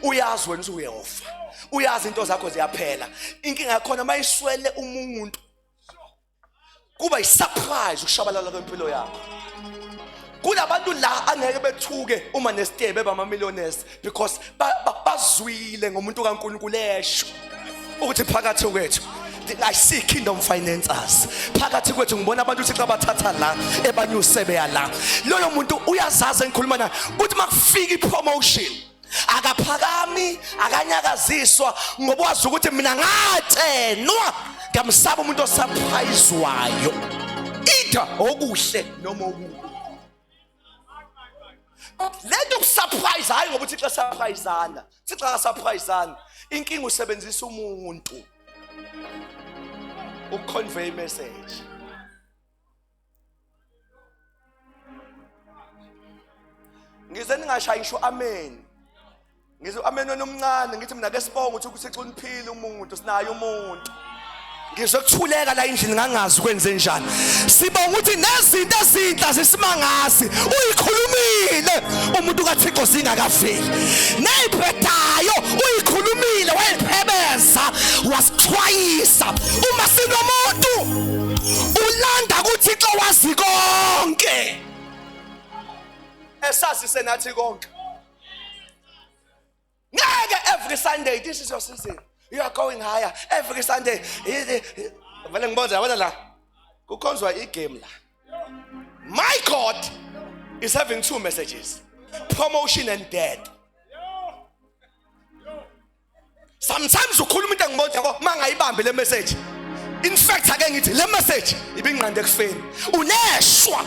Uyazi wena usuyofa, uyazi into zakho ziyaphela. Inkinga yakhona mayiswele umuntu kuba yisurprise ukushabalala kwempilo yakho. Kunabantu la angeke bethuke uma nesitebe beba ama millionaires because bazwile ngomuntu kaNkulunkulu esho ukuthi phakathi kwethu I see kingdom financiers phakathi kwethu. Ngibona abantu uThixo abathatha la ebanyuse beya la. Loyo muntu uyazazi engikhuluma naye ukuthi makufika ipromotion akaphakami, akanyakaziswa, ngoba wazi ukuthi mina ngatshenwa. Ngamsaba umuntu osurprisewayo, either okuhle noma okubi. Lento ukusurprise, hayi ngoba uThixo surpriseana, uThixo akasurpriseana. Inkinga usebenzisa umuntu ukuconvey message. Ngize ningashayi ngisho amen, ngize amen wena omncane. Ngithi mina ke sibonga ukuthi uThixo uniphile umuntu, sinaye umuntu. Ngizwe kuthuleka la endlini, ngangazi kwenze njani. Sibonga ukuthi nezinto ezinhla zisimangazi uyikhulumile umuntu kaThixo zingakafiki, neyibhedayo uyikhulumile, wayiphebeza, wasixwayisa. Uma sinomuntu ulanda kuThixo wazi konke, esazi senathi konke. Ngeke every Sunday, this is your season, you are going higher every Sunday. Vele ngibona, yabona la kukhonzwa igame la. My God is having two messages, promotion and death. Sometimes ukhuluma into engibona yabo mangayibambi le message. In fact, ake ngithi le message ibinqande ekufeni. Uneshwa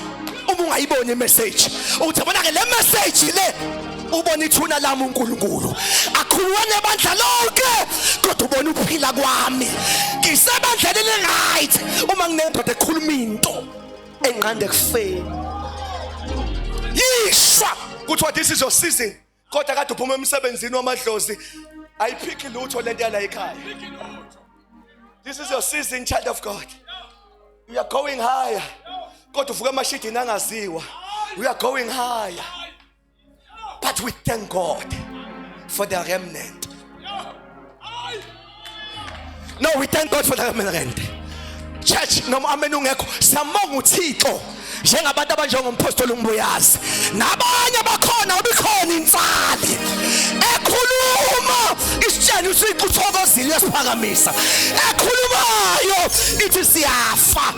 uma ungayiboni imessage uthi yabona ke le message le, ubona ithuna lami uNkulunkulu akhuluma nebandla lonke, kodwa ubona ukuphila kwami ngisebandleni le-right uma nginendoda ekhuluma into enqande ekufeni. Yishwa kuthiwa this is your season, kodwa kade uphuma emsebenzini wamadlozi, ayiphikhi lutho lento yala ekhaya. This is your season, child of God, you are going higher, kodwa uvuka emashidini angaziwa. We are going higher, but we thank God for the remnant. No, we thank God for the remnant church. Noma amen ungekho, siyambonga uThixo njengabantu abanjengompostoli uMbuyazi nabanye bakhona, ubikhona insali ekhuluma isitshela uThixo uthokozile, uyasiphakamisa, ekhulumayo ithi siyafa.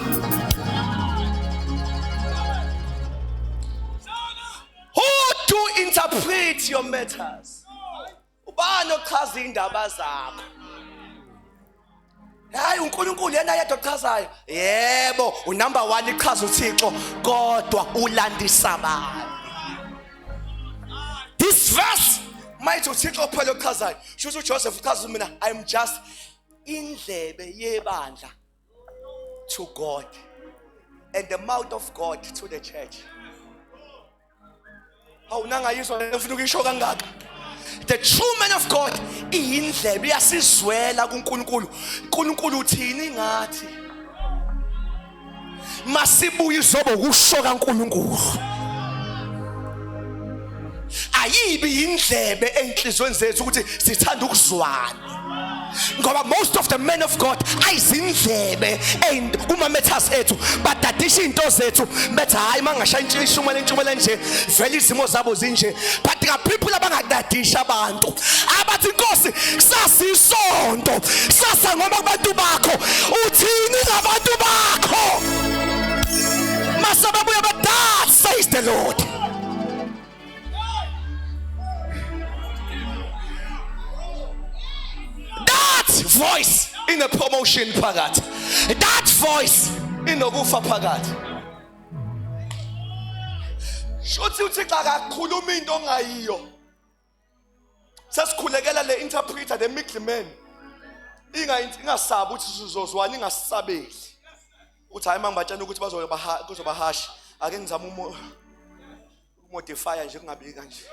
Who do interpret your matters? Ubani ochaza indaba zakho? Hayi, uNkulunkulu yena yedwa ochazayo. Yebo, unumber 1 ichaza uThixo, kodwa ulandisa bani? This verse mayithi uThixo phela ochazayo, sho ukuthi uJoseph uchaza mina I'm just indlebe yebandla to God and the mouth of God to the church. Hawu, nangayizwa ngifuna ukuyisho kangaka. The true man of God iyindlebe, iyasizwela kuNkulunkulu. uNkulunkulu uthini ngathi? Masibuye izobe ukusho kaNkulunkulu. Ayibi indlebe enhlizweni zethu ukuthi sithanda ukuzwana, ngoba most of the men of God ayizindlebe kuma matters ethu, badadisha izinto zethu, bethi hayi, mangashaya intshumayelo, intshumayelo nje vele izimo zabo zinje. But there are people abangadadisha abantu abathi, Inkosi, kusasa isonto, kusasa ngoba kubantu bakho uthini ngabantu bakho? Mase babuya but that says the Lord. That voice in a promotion phakathi, that voice inokufa phakathi. Shuthi uThixo akakhuluma into ongayiyo. Sesikhulekela le interpreter, the middleman, inga ingasabi ukuthi sizozwana, ingasabeli ukuthi hayi, mangibatshela ukuthi bazoba kuzobahasha, ake ngizame ukumodify nje kungabi kanje.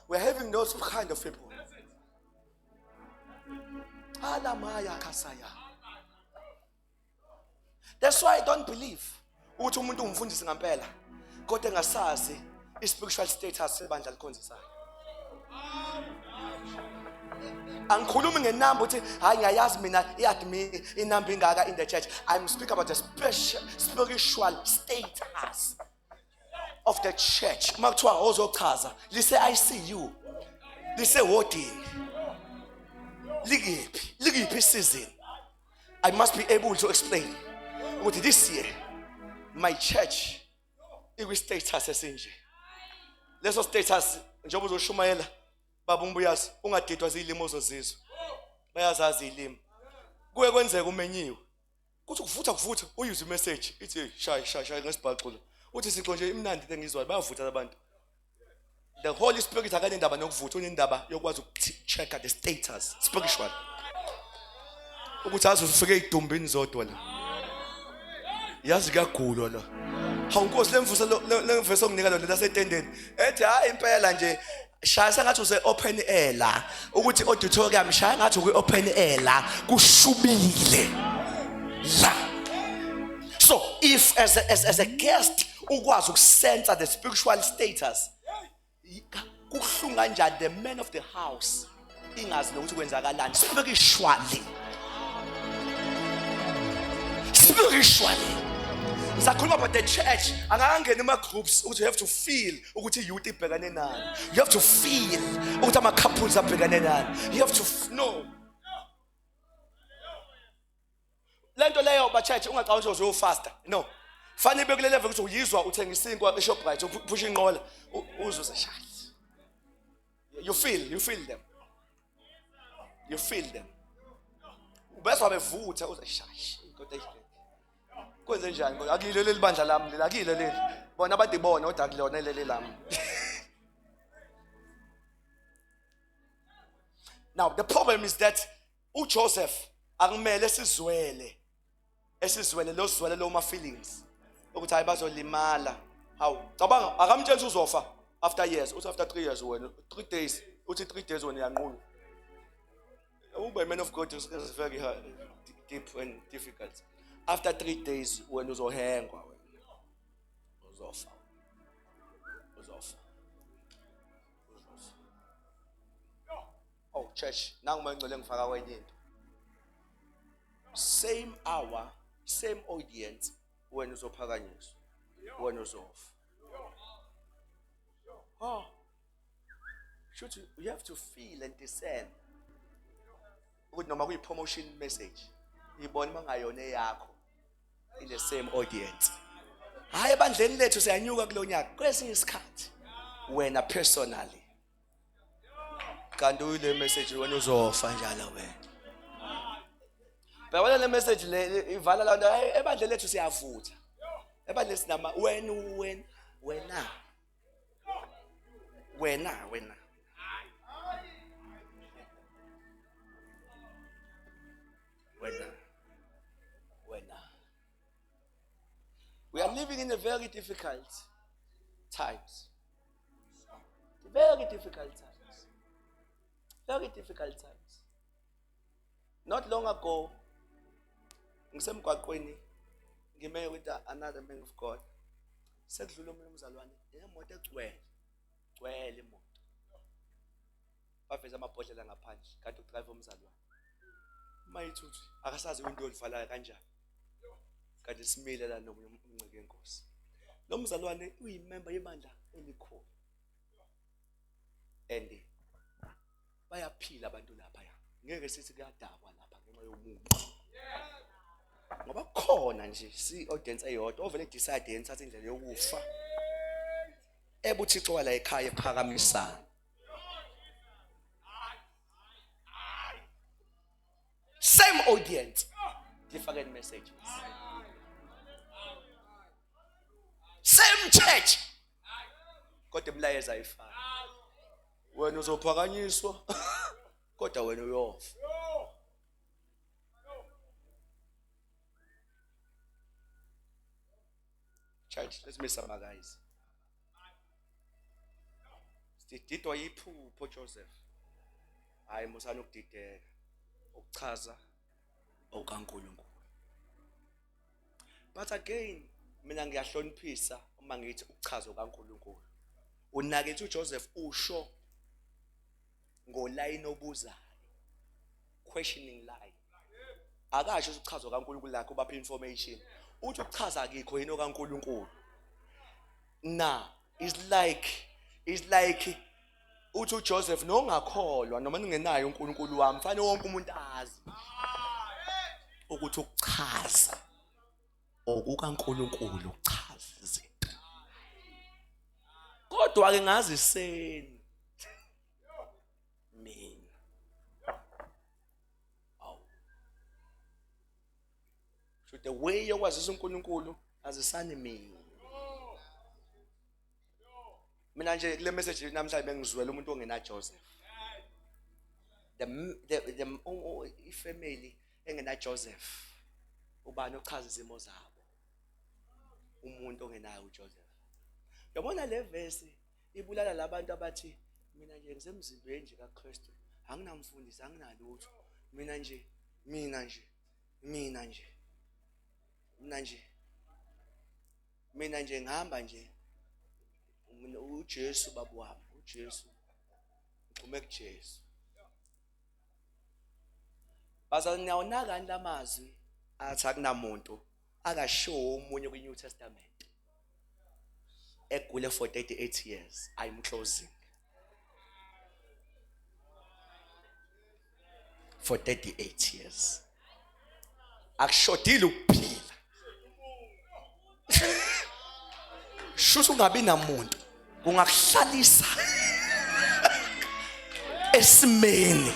We are having those kind of people. Alamaya kasaya. That's why I don't believe ukuthi umuntu ungumfundisi ngempela kodwa engasazi i-spiritual status sebandla likhonzisayo. Angikhulumi ngenamba ukuthi hayi ngiyayazi mina i-admin inamba ingaka in the church. I'm speaking about the special spiritual status of the church. Uma kuthiwa ozochaza lise ICU, lise wardini, likephi, likiphi season. I must be able to explain ukuthi this year my church ikwi status esinje. Leso status njengoba uzoshumayela baba umbuyazi ungadidwa zilimi ozozizwa. Bayazazi ilimi. Kuye kwenzeka umenyiwe. Kuthi kuvutha kuvutha uyizwe imessage ithi shay shay shay ngesibhaxulo. Uthi sixo nje imnandi into engizwayo bayavutha abantu. The Holy Spirit akanendaba nokuvutha, unendaba yokwazi ukucheck the status spiritual. Ukuthi azi ufike ezidumbini zodwa la. Yazi kuyagulwa la. Hawu Nkosi lemvuso lemvuso onginika lona lasetendeni. Ethi hayi impela nje shaya sengathi use open air la ukuthi auditorium shaya ngathi ukwi open air la kushubile la. So if as a guest ukwazi ukusensa the spiritual status, kubuhlungu kanjani the man of the house ingazi nokuthi kwenzakalani spiritually. Spiritually sakhuluma about the church, angangena ema groups ukuthi you have to feel ukuthi youth ibhekane nani, you have to feel ukuthi ama couples abhekane nani, you have to know lento leyo ba church. Ungacabanga ukuthi uzofasta, no, fanele ibe kule level ukuthi uyizwa uthenga isinkwa eShoprite, uphusha inqola, uzwe seshaya. You feel, you feel them, you feel them. Ubezwa bevutha uze shash, kodwa kwenze njani? Kodwa akile leli bandla lami leli, akile leli, bona abantu ibona, kodwa akulona leli lami. Now the problem is that uJoseph akumele sizwele esizwele lo zwele lo ma feelings ukuthi hayi bazolimala. Hawu, cabanga, akamtshela uzofa after years, uthi after 3 years wena, 3 days, uthi 3 days wena uyanqunywa. Ube man of God is very deep and difficult. After 3 days wena uzohengwa, wena uzofa, uzofa, uzofa. Oh church, nangu mangcwele ngifaka kwenye into. Same hour, same audience, wena uzophakanyiswa, wena uzofa. Oh should you have to feel and discern ukuthi noma kuyi promotion message ibona mangayona eyakho in the same audience. Hayi, ebandleni lethu siyanyuka kulonyaka, kwesinye isikhathi wena personally kanti uyile message, wena uzofa njalo wena. Yabona le message le ivala la nto, ebandleni lethu siyavutha, ebandleni sinama, wena wena wena wena wena wena wena. We are living in a very difficult times, very difficult times, very difficult times. Not long ago ngisemgwaqweni ngime with another man of God, sekudlula omunye umzalwane nemoto egcwele gcwele imoto, baveza amabhodlela ngaphandle, kanti udrive umzalwane. Uma ithi akasazi into olivalayo kanjani, kanti simile la nomunye umnceke enkosi. Lo mzalwane uyimember yebandla elikhulu and bayaphila abantu lapha, ngeke sithi kuyadakwa lapha ngenxa yomuntu, ngoba kukhona nje si audience eyodwa ovele decide yena thatha indlela yokufa ebuthixo wala ekhaya ephakamisana. Same audience, different messages. Same church, kodwa imilayezo ayifani. Wena uzophakanyiswa, kodwa wena uyofa. Church, let me summarize. Sididwa yiphupho Joseph. Hayi, musana ukudideka, ukuchaza okaNkulunkulu. But again mina ngiyahloniphisa uma ngithi ukuchaza okaNkulunkulu. Unakethi uJoseph usho ngolayini obuzayo. Questioning line. Akasho ukuchazwa kaNkulunkulu lakhe ubapha information. Uthi ukuchaza akikho yini okaNkulunkulu. Na is like uthi uJoseph nongakholwa noma ningenayo uNkulunkulu wami, fanele wonke umuntu azi ukuthi ukuchaza okukaNkulunkulu ukuchaza izinto. Kodwa ke ngaziseni mina. Awu. So the way yokwazisa uNkulunkulu azisani mina. Mina nje kule message namhlanje bengizwela umuntu ongena Joseph. The ifamily engena Joseph. Ubani ochaza izimo zabo? Umuntu ongenayo uJoseph. Yabona le verse ibulala labantu abathi mina nje ngisemzimbeni nje kaKristu, anginamfundisi, anginalutho. Mina nje, mina nje, mina nje. Mina nje. Mina nje ngihamba nje. Mina uJesu baba wami, uJesu. Ngixhume kuJesu. Bazalwane, niyawunakani lamazwi athi akunamuntu akashow omunye kwi-New Testament egule for 38 years. I'm closing. For 38 years. Akushodile ukuphila. Shuthi ungabi namuntu kungakuhlalisa esimeni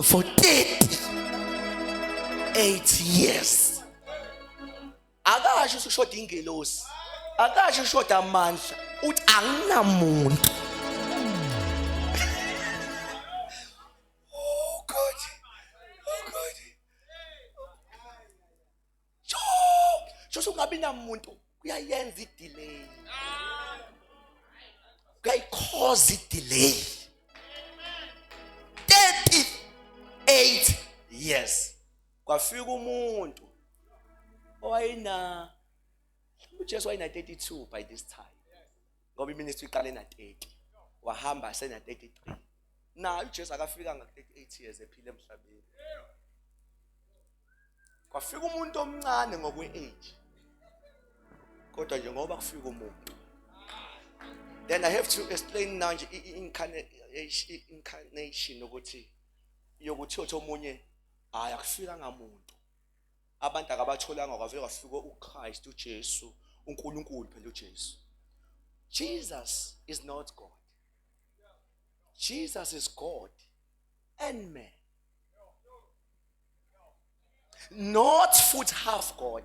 for 38 years. Akasho usushoda ingelosi, akasho ushoda amandla, uthi anginamuntu. Oh God, oh God. Sho ungabi namuntu kuyayenza i-delay, kuyayikhoza i-delay. 38 years kwafika umuntu owayena, uJesu wayena 32 by this time, ngoba iministry iqale na 30, wahamba sena 33. Naye uJesu akafikanga ku 38 years ephila emhlabeni. Kwafika umuntu omncane ngokwe age, kodwa nje ngoba kufika umuntu, then I have to explain now nje incarnation ukuthi yokuthi uthi omunye hayi akufika ngamuntu, abantu akabatholanga, kwavele kwafika uChrist uJesu, uNkulunkulu phela uJesu. Jesus is not God. Jesus is God and man. Not futhi half God,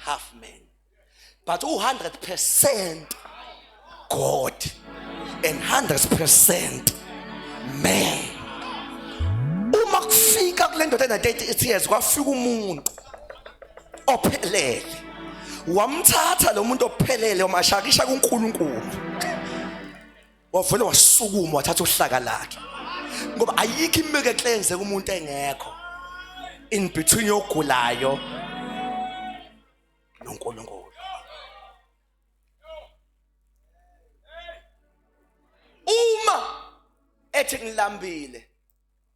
half man, but 100% God and 100% man. Uma kufika kule ndoda ena 38 years, kwafika umuntu ophelele, wamthatha lo muntu ophelele wamashakisha kuNkulunkulu, wavele wasukuma wathatha uhlaka lakhe, ngoba ayikho imeke eyenzeka umuntu engekho in between yogulayo noNkulunkulu. Uma ethi ngilambile,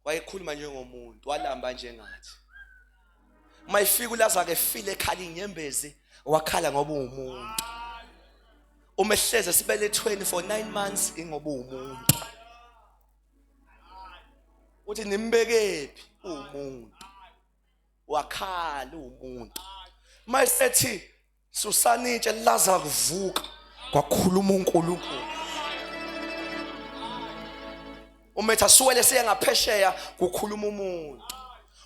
wayekhuluma njengomuntu, walamba njengathi. Uma ifika uLazaro efile ekhala inyembezi, wakhala ngoba uwumuntu. Uma ehleze esibelethweni for 9 months, ingoba uwumuntu. Uthi nimbekephi? Uwumuntu, wakhala, uwumuntu. Mayesethi susani itshe, Lazaro kuvuka, kwakhuluma uNkulunkulu. Uma ethi asuwele siye ngaphesheya, kukhuluma umuntu.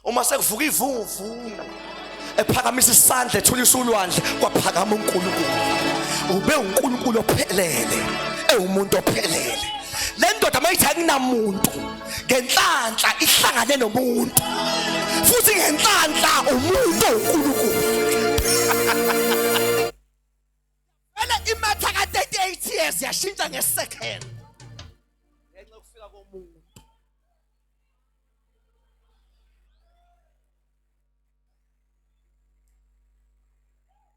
Uma sekuvuka ivunguvungu, ephakamisa isandla ethulisa ulwandle, kwaphakama uNkulunkulu. Ube uNkulunkulu ophelele ewumuntu ophelele. Le ndoda mayithi akunamuntu, ngenhlanhla ihlangane nomuntu, futhi ngenhlanhla umuntu uNkulunkulu. Vele imatha ka 38 years yashintsha ngesecond ngenxa yokufika komuntu.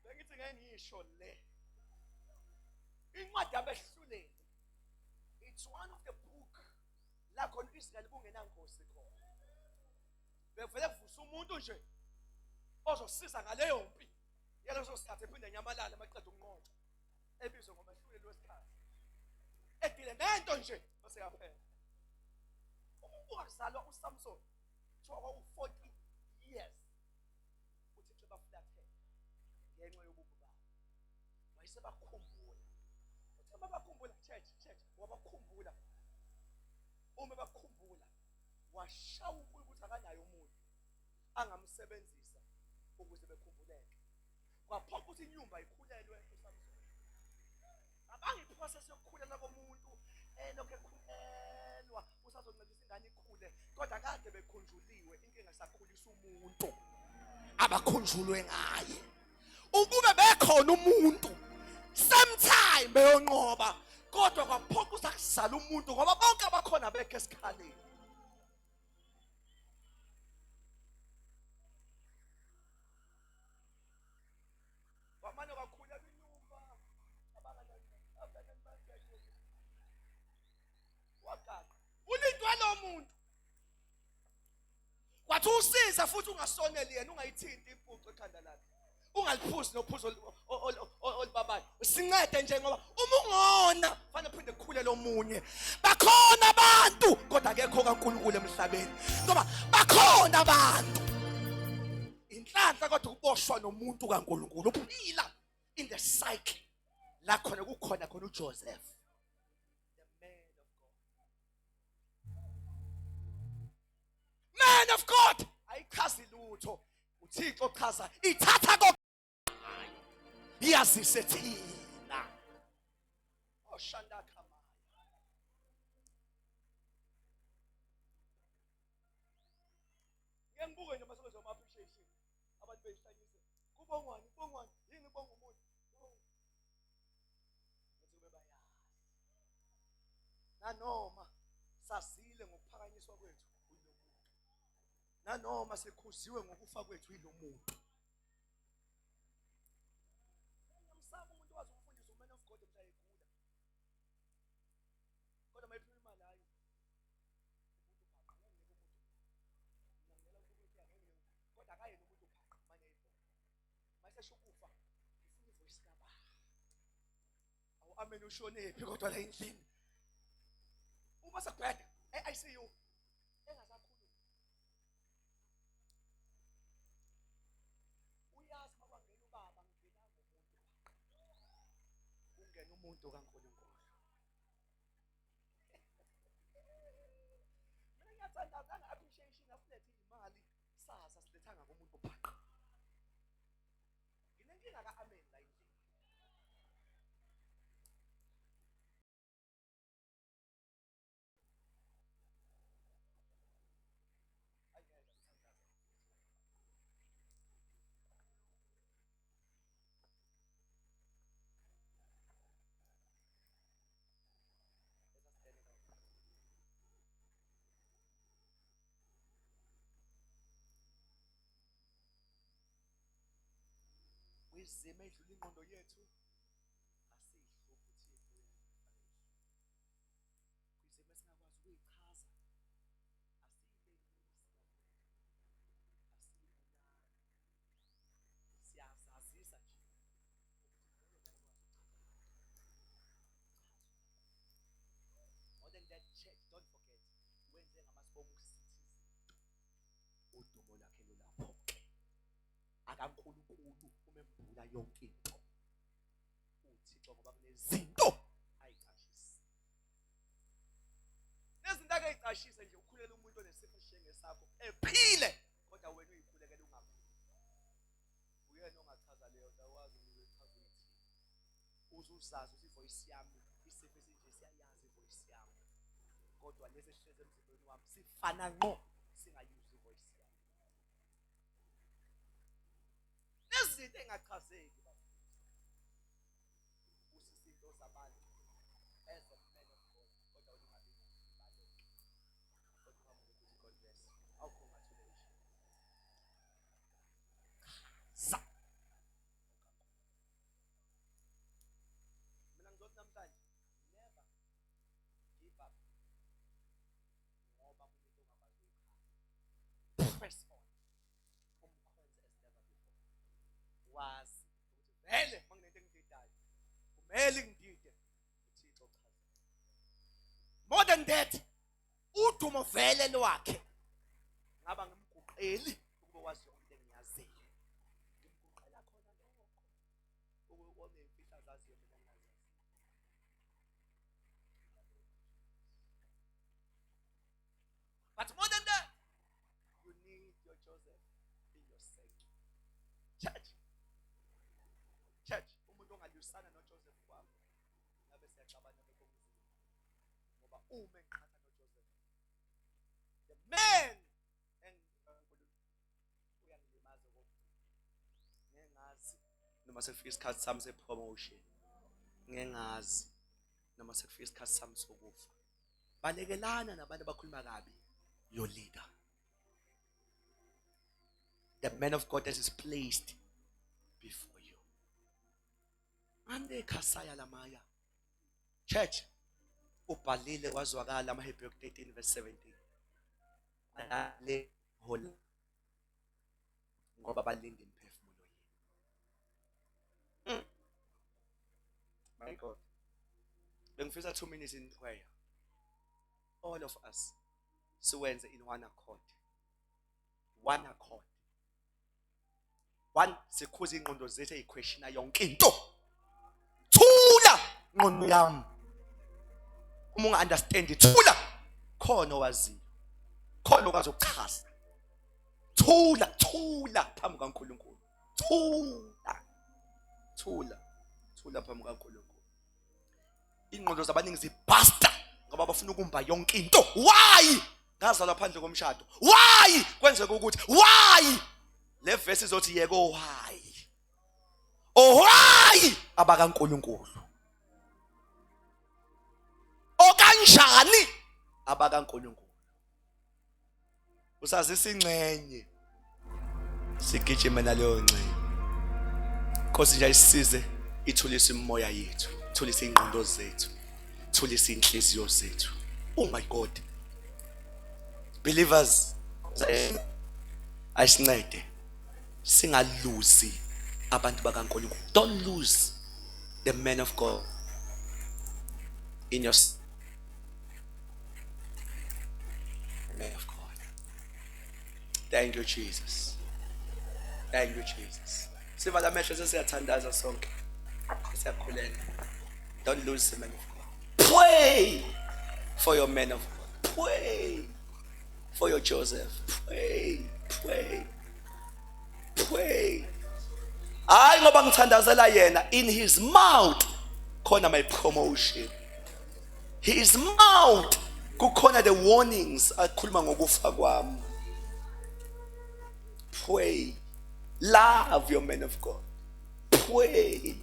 Bengithi ngeke ngisho le incwadi yabehluleli, it's one of the book la khona. Kwa-Israyeli kungenankosi khona, bevele kuvusa umuntu nje ozosiza ngaleyo mpi yaleso sikhathi, ephinde enyamalale amaqeda ukunqotshwa, ebizwe ngomehluleli wesikhathi, edile nento nje bese yaphela. Umuntu wazalwa uSamson kuthiwa kwaku-40 years uThixo bafulathela ngenxa yobubi babo, wayesebakhumbula. Uthe babakhumbula, church church, wabakhumbula. Uma bakhumbula washaya uNkulunkulu ukuthi akanaye umuntu angamsebenzisa ukuze bekhumbuleke. Kwaphoqa ukuthi inyumba ikhulelwe uSamson. Cabanga iprocess yokukhulelwa komuntu elokhu ekhulelwa, usazoncedisa ingane ikhule, kodwa kade bekhunjuliwe. Inkinga sakhulisa umuntu abakhunjulwe ngaye. Ukube bekhona umuntu same time beyonqoba, kodwa kwaphoqa ukuthi akuzala umuntu ngoba bonke abakhona bekho esikhaleni. Kwamane kwakhula inyumba wagaqa ulindwe lo muntu, kwathi usiza futhi ungasoneli yena, ungayithinti impucu ekhanda lakhe, ungaliphuzi nophuzo olubabayo, sincede nje ngoba uma ungona fanele phinde kukhule lomunye. Bakhona abantu kodwa akekho kaNkulunkulu emhlabeni, ngoba bakhona abantu inhlanhla kodwa ukuboshwa nomuntu kaNkulunkulu uphila in the cycle la khona kukhona khona uJoseph, the man of God. Man of God ayichazi lutho, uThixo chaza ithatha ko iyazise thina oshanda khamaya. Ngeke ngibuke nje mase ama appreciation abantu beyihlanyise, kubongwani kubongwani yini, kubonga umuntu ngathi kube bayazi. Nanoma sazile ngokuphakanyiswa kwethu yilo muntu, nanoma sekhuziwe ngokufa kwethu yilo muntu. Ngiyamsaba umuntu wazi ukufundisa uman of God mhla egula, kodwa mayiphiwa imali, hayi umuntu bhaqa ngeke umuntu mina ngicela ukuthi angeke, kodwa akayena umuntu bhaqa manje eyibona mayisesho ukufa ngifuna ivoice kababa. Awu amen, ushonephi kodwa la endlini uma sekubheda e-ICU engasakhulumi, uyazi makwangena ubaba ngingenanga umuntu, kungena umuntu kaNkulunkulu. Mina ngiyathandaza nanga-appreciation, asilethe imali sazi asilethanga komuntu ophaqa. Nginenkinga ka-amen la endlini. Kwizimo edlula ingqondo yethu asiyihluphi uThixo, kwizimo esingakwazi ukuyichaza asiyilengisi, asiyibulali, siyazazisa nje. More than that, church, don't forget, wenze ngamasibomu ukusithi izinto, udumo lwakhe lulapho-ke akaNkulunkulu umembula yonke into uThixo, ngoba kunezinto ayicashisa, nezinto akayicashise nje. Ukhulela umuntu onesifo esishengesakho ephile, kodwa wena uyikhulekela ungaphili. Uyena ongachaza leyo nto, awazi ukuyichaza uyithini, uze uzazi ukuthi ivoice yami isifo esinje siyayazi ivoice yami, kodwa lesi esihlezi emzimbeni wami sifana ngqo singayuzi ivoice yami. Nezinto engachazeki bafethu, usizinto zabantu as a man of God, kodwa wena ungabi baleke, kodwa ungamuke ukuthi God bless you. Awu, congratulations. Chaza mina ngizothi namhlanje, never give up ngoba Vele ngidide. uThixo chaza. More than that, udumo vele lwakhe. Ngaba ngimguqeli ukuba wazi yonke into engiyaziyo. Ngimguqela khona lokho. Ukubona imfihlo azaziyo mina ngingazazi. But more than that, you need your Joseph in your circle. Church. Church, umuntu ongalwisana noJoseph kwakho ngabe siyaxabana bekomzini. Ngoba uma engiqhatha noJoseph, the man uyangilimaza kokugcina. Ngeke ngazi noma sekufika isikhathi sami se-promotion. Ngeke ngazi noma sekufika isikhathi sami sokufa. Balekelana nabantu abakhuluma kabi your leader. The man of God that is placed before you. Ande khasaya lamaya. Church, ubhalile kwazwakala amaHebheru 13 verse 17. Balale hola ngoba balinde imiphefumulo yenu. My God. Bengifisa 2 minutes in prayer. All of us siwenze in one accord. One accord. One, sikhuza ingqondo zethu eyiquestiona yonke into. Thula ngqondo yami. Uma unga-understand thula. Khona owaziyo. Khona okwazi ukuchaza. Thula, thula phambi kaNkulunkulu. Thula. Thula. Thula phambi kaNkulunkulu. Ingqondo zabaningi zibhasta ngoba bafuna ukumba yonke into. Why? Ngazalwa phandle komshado. Why? Kwenzeka ukuthi why? Le verse izothi yeko why? Oh why? AbakaNkulunkulu. Okanjani? AbakaNkulunkulu. Usazisa ingxenye. Sigijime naleyo ngxenye. Nkosi nje ayisize ithulise imimoya yethu, ithulise ingqondo zethu, ithulise inhliziyo zethu. Oh my God. Believers, ayisincede singaluzi abantu bakaNkulunkulu. Don't lose the man of God in your man of God. Thank you Jesus. Thank you Jesus. Sivala amehlo sesiyathandaza sonke. Siyakhuleka. Don't lose the man of God. Pray for your man of God. Pray for your Joseph. Pray, pray. Pray. Hayi ngoba ngithandazela yena, in his mouth khona my promotion. His mouth kukhona the warnings akhuluma ngokufa kwami. Pray. Love your man of God. Pray.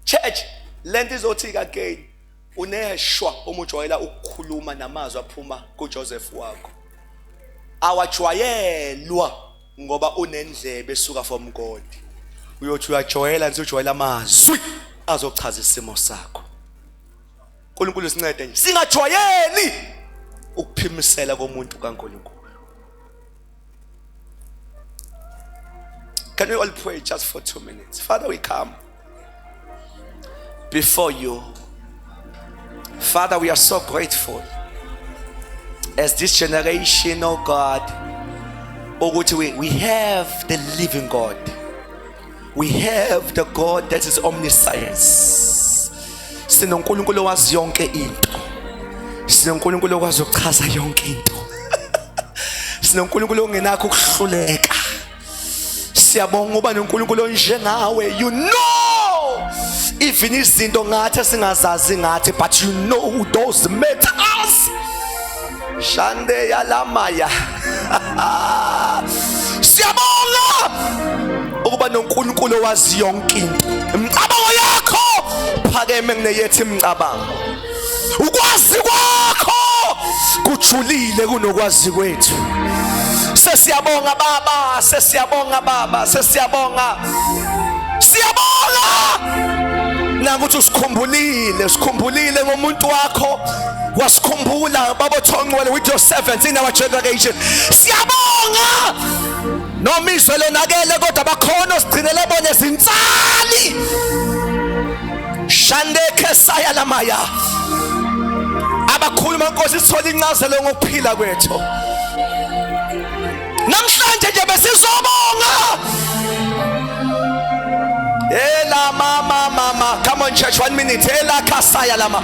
Church, lento izothi again uneshwa uma ujwayela ukukhuluma namazwi aphuma kuJoseph wakho. Awajwayelwa ngoba unendlebe esuka from God. Uyothi uyajwayela nje ujwayela amazwi azochaza isimo sakho. uNkulunkulu sincede nje singajwayeli ukuphimisela komuntu kaNkulunkulu. Can we all pray just for 2 minutes? Father, we come before you. Father, we are so grateful as this generation, oh God, ukuthi we have the living God. We have the God that is omniscience. SinoNkulunkulu owazi yonke into. SinoNkulunkulu okwazi ukuchaza yonke into. SinoNkulunkulu ongenakho ukuhluleka. Siyabonga uba noNkulunkulu onjengawe. You know even izinto ngathi esingazazi ngathi, but you know those matters. Shande yalamaya. Siyabonga ukuba noNkulunkulu owazi yonke into. Imicabango yakho phakeme kuneyethu imicabango. Ukwazi kwakho kujulile kunokwazi kwethu. Sesiyabonga Baba, sesiyabonga Baba, sesiyabonga. Siyabonga nakuthi usikhumbulile, usikhumbulile ngomuntu wakho. Wasikhumbula Baba Thongcwele with your servants in our generation. Siyabonga noma izwe lonakele kodwa bakhona osigcinele bona izinsali. Shandeke saya lamaya. Abakhuluma Nkosi sithola incazelo ngokuphila kwethu. Namhlanje nje besizobonga. Ela mama mama, come on church, 1 minute. Ela kasaya lama.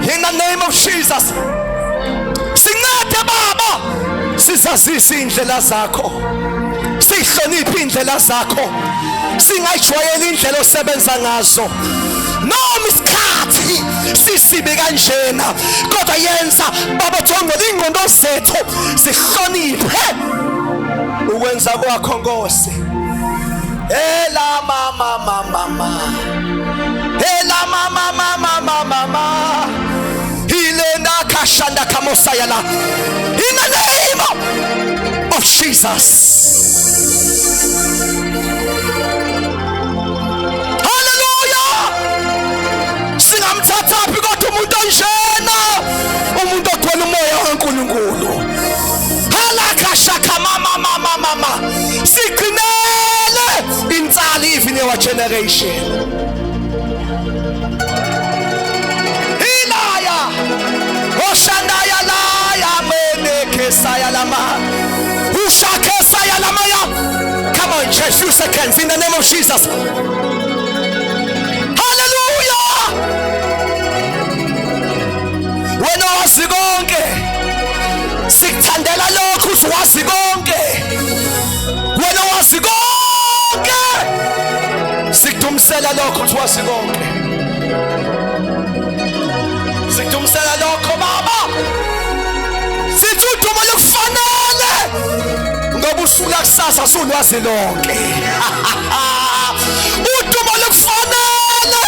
In the name of Jesus. Sincede baba, sizazise indlela zakho. Sihloniphe indlela zakho. Singayijwayeli indlela osebenza ngazo. Noma isikhathi sisibi kanjena, kodwa yenza baba thongela ingqondo zethu sihloniphe ukwenza kwakho Nkosi. Ela mama mama mama. Ela mama mama mama mama. Ilena kashanda kamosayala. In the name of Jesus. Hallelujah. Singamthathaphi kodwa umuntu onjena, umuntu ogcwele umoya kaNkulunkulu. Halakashaka mama mama mama. Sigcinele insali even our generation. Ilaya Oshandaya laya menekesaya lama. Ushakesaya lamaya. Come on church, few seconds in the name of Jesus. Hallelujah. Wena wazi konke. Sikuthandela lokhu usuwazi konke. Wena wazi konke. Sikudumisela lokho usuwazi konke. Sikudumisela lokho baba. Sithi udumo lokufanele ngoba usula kusasa sulwazi lonke. Udumo lokufanele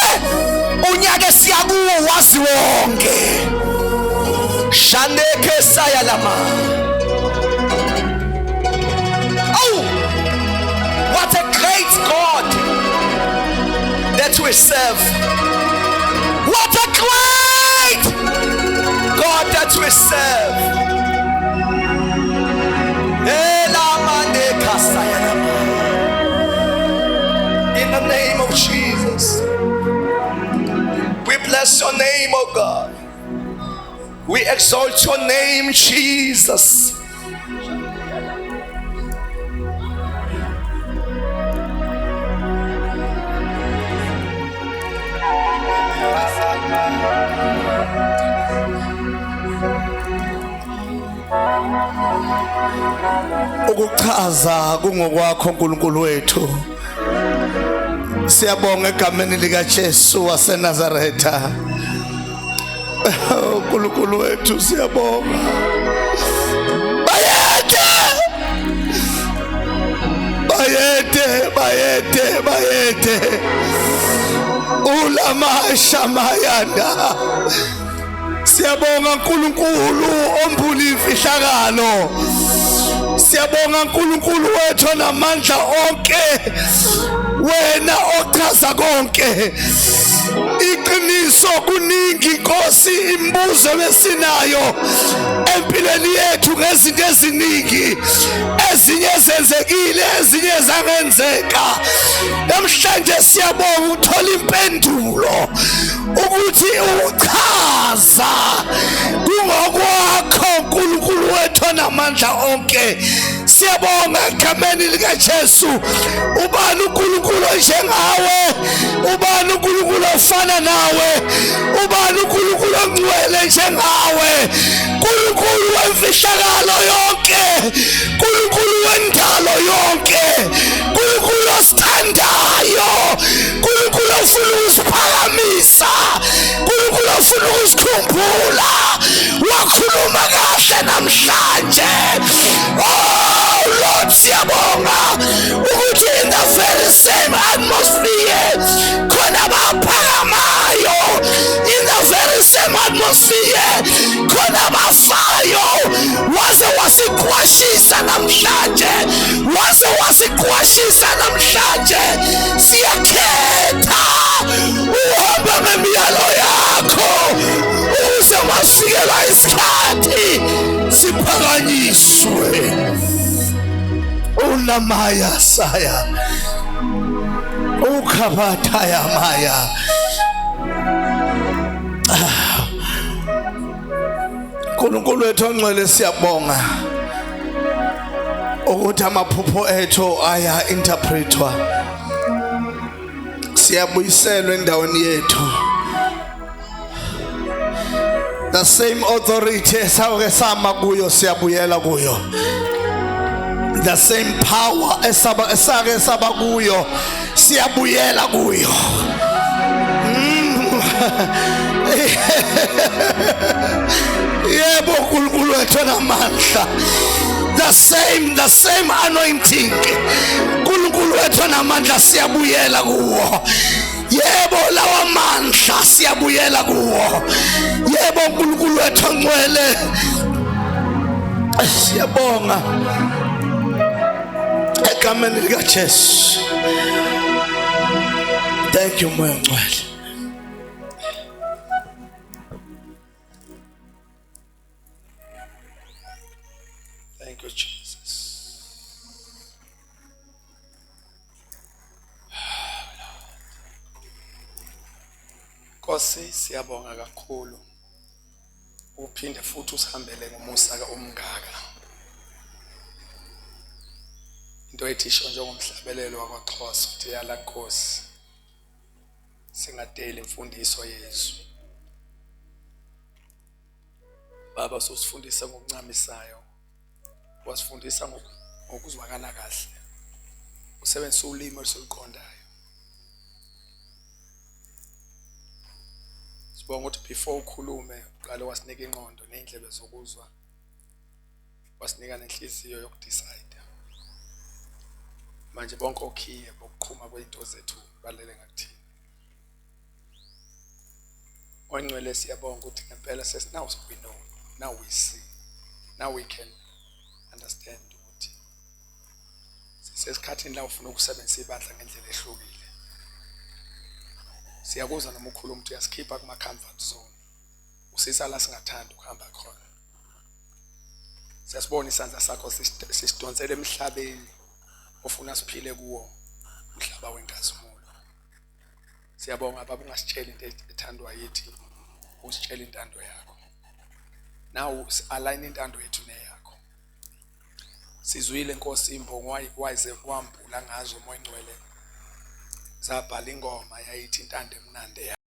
unyaka esiya kuwo wazi wonke. Shaneke saya lama. Oh, what a great God that we serve. What a great God that we serve. In the name of Jesus, we bless your name, oh God. We exalt your name, Jesus. Ukuchaza kungokwakho uNkulunkulu wethu. Siyabonga egameni lika Jesu waseNazaretha. uNkulunkulu wethu siyabonga. Bayede! Bayede, bayede, bayede. Ulama shamayanda. Siyabonga uNkulunkulu ombula imfihlakalo. Siyabonga uNkulunkulu wethu namandla onke. Wena ochaza konke. Iqiniso kuningi Nkosi, imibuzo besinayo empilweni yethu ngezinto eziningi, ezinye zenzekile, ezinye zangenzeka. Namhlanje siyabonga uthola impendulo ukuthi uchaza kungokwakho uNkulunkulu wethu namandla onke. Siyabonga egameni lika Jesu. Ubani uNkulunkulu njengawe? Ubani uNkulunkulu ofana nawe? Ubani uNkulunkulu ongcwele njengawe? uNkulunkulu wemfihlakalo yonke, uNkulunkulu wendalo yonke, uNkulunkulu osithandayo, uNkulunkulu ofuna ukusiphakamisa, uNkulunkulu ofuna ukusikhumbula. Wakhuluma kahle namhlanje. Oh Lord, siyabonga ukuthi in the very same atmosphere khona abaphakamayo, in the very same atmosphere khona abafayo. Waze wasiqwashisa namhlanje, waze wasiqwashisa namhlanje. Siyakhetha uhamba ngemiyalo yakho ukuze masifikela isikhathi siphakanyiswe. Ulamaya saya. Ukhabatha yamaya. uNkulunkulu wethu ongcwele, siyabonga ukuthi amaphupho ethu aya interpretwa, siyabuyiselwa endaweni yethu. The same authority esawuke sama kuyo, siyabuyela kuyo. The same power esaba esake saba kuyo, siyabuyela kuyo. Yebo, uNkulunkulu wethu namandla, the same anointing, uNkulunkulu wethu namandla, siyabuyela kuwo. Yebo, lawa mandla siyabuyela kuwo. Yebo, uNkulunkulu wethu ongcwele, siyabonga egameni lika Jesu. Thank you, Moya Ngcwele. Thank you, Jesus. Nkosi, siyabonga kakhulu uphinde futhi usihambele ngomusa omngaka. Into ethi isho njengomhlabelelo wakwaXhosa uthi yala Nkosi, singadeli imfundiso yezwi. Baba, sosifundisa ngokuncamisayo, wasifundisa ngokuzwakala kahle, usebenzisa ulimi oluqondayo. Sibonga ukuthi before ukhulume uqale wasinika ingqondo ney'ndlebe zokuzwa, wasinika nenhliziyo yokudecide. Manje bonke okhiye bokuqhuma kwey'nto zethu balele ngakuthina. Ongcwele, siyabonga ukuthi ngempela now we know, now we see, now we can understand ukuthi sisesikhathini la ufuna ukusebenzisa ibandla ngendlela ehlukile. Siyakuzwa noma ukhuluma ukuthi uyasikhipha kuma-comfort zone, usisa la singathandi ukuhamba khona. Siyasibona isandla sakho sisidonsela emhlabeni ofuna siphile kuwo, umhlaba wenkazimulo. Siyabonga Baba, ungasitsheli into ethandwa yithi, usitshela intando yakho. Now align intando yethu neyakho. Sizwile Nkosi, imbongo wayize wambula ngazo, Moya Ngcwele, zabhala ingoma yayithi intando emnandi.